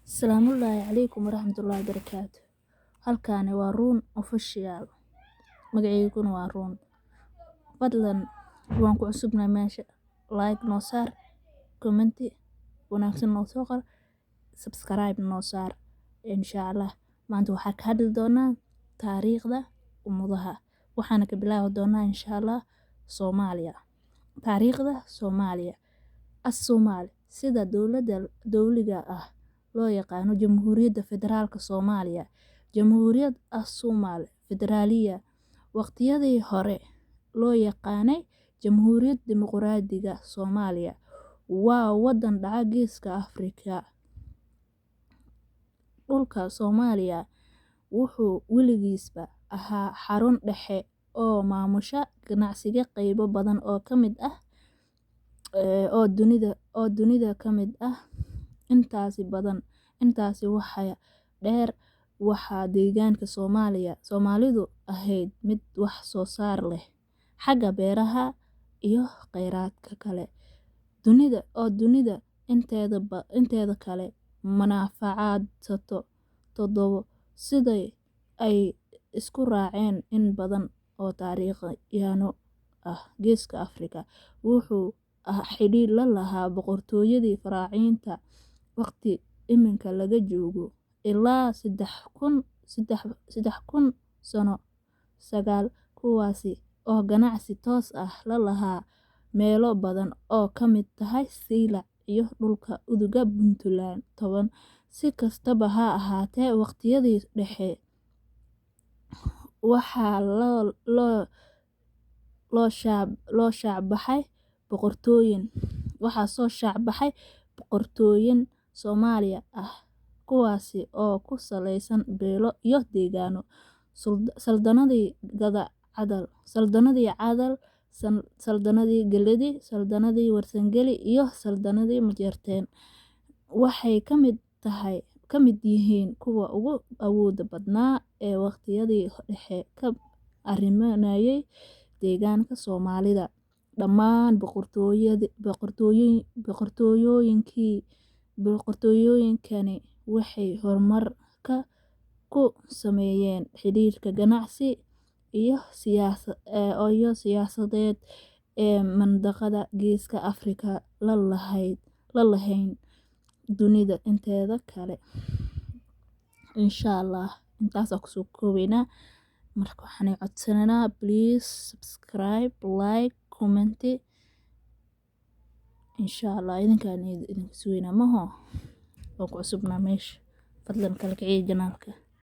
Asalaamullaahi calaykum waraxmatullaahi wabarakaatu. Halkaani waa Ruun Official. Magaceyguna waa Ruun. Fadlan, waan ku cusubnahay meesha. Like noo saar, comment wanaagsan noo soo qor, subscribe noo saar. Insha Allah maanta waxaa ka hadli doonaa taariikhda ummadaha. Waxaana ka bilaabi doonaa, insha Allah, Soomaaliya. Taariikhda Soomaaliya. As-Soomaali, sida dowladda dowliga ah loo yaqaano Jamhuuriyadda Federaalka Soomaaliya, Jamhuuriyad As-Soomaal Federaaliya, waqtiyadii hore loo yaqaanay Jamhuuriyadda Dimuqraadiga Soomaaliya, waa waddan dhaca Geeska Afrika. Dhulka Soomaaliya wuxuu weligiisba ahaa xarun dhexe oo maamusha ganacsiga qaybo badan oo ka mid ah oo dunida ka mid ah. Intaasi badan, intaasi waxaa dheer, waxaa deegaanka Soomaaliya Soomaalidu ahayd mid wax soo saar leh xagga beeraha iyo kheyraadka kale dunida oo dunida inteeda kale manaafacaadsato. 7, siday ay isku raaceen in badan oo taariikhyahano ah, Geeska Afrika wuxuu xidhiidh la lahaa boqortooyadii Faraaciinta waqti iminka laga joogo ilaa 3000 sano. 9, kuwaasi oo ganacsi toos ah la lahaa meelo badan oo ka mid tahay Saylac iyo dhulka Uduga Puntland. 10, si kastaba ha ahaatee, waqtiyadii dhexe waxaa loo shaacbaxay boqortooyin, waxaa soo shaacbaxay boqortooyin Soomaaliya ah, kuwaasi oo ku saleysan beelo iyo deegaano. Saldanadii Gada Cadal, Saldanadii Cadal, Saldanadii Geledi, Saldanadii Warsangeli iyo Saldanadii Majeerteen waxay ka mid yihiin kuwa ugu awooda badnaa ee waqtiyadii dhexe ka arriminayay deegaanka Soomaalida. Dhammaan boqortooyooyinkani waxay horumar ku sameeyeen xidhiidhka ganacsi iyo siyaasadeed ee mandaqada Geeska Afrika la lahayn dunida inteeda kale. Insha Allah intaasaa kusoo koobeynaa. Marka waxaan codsanaynaa, please subscribe, like, comment. Insha Allah idinkaan idinka sugeynaa maho, waan ku cusubnaa meesha. Fadlan kala kiciya channelka.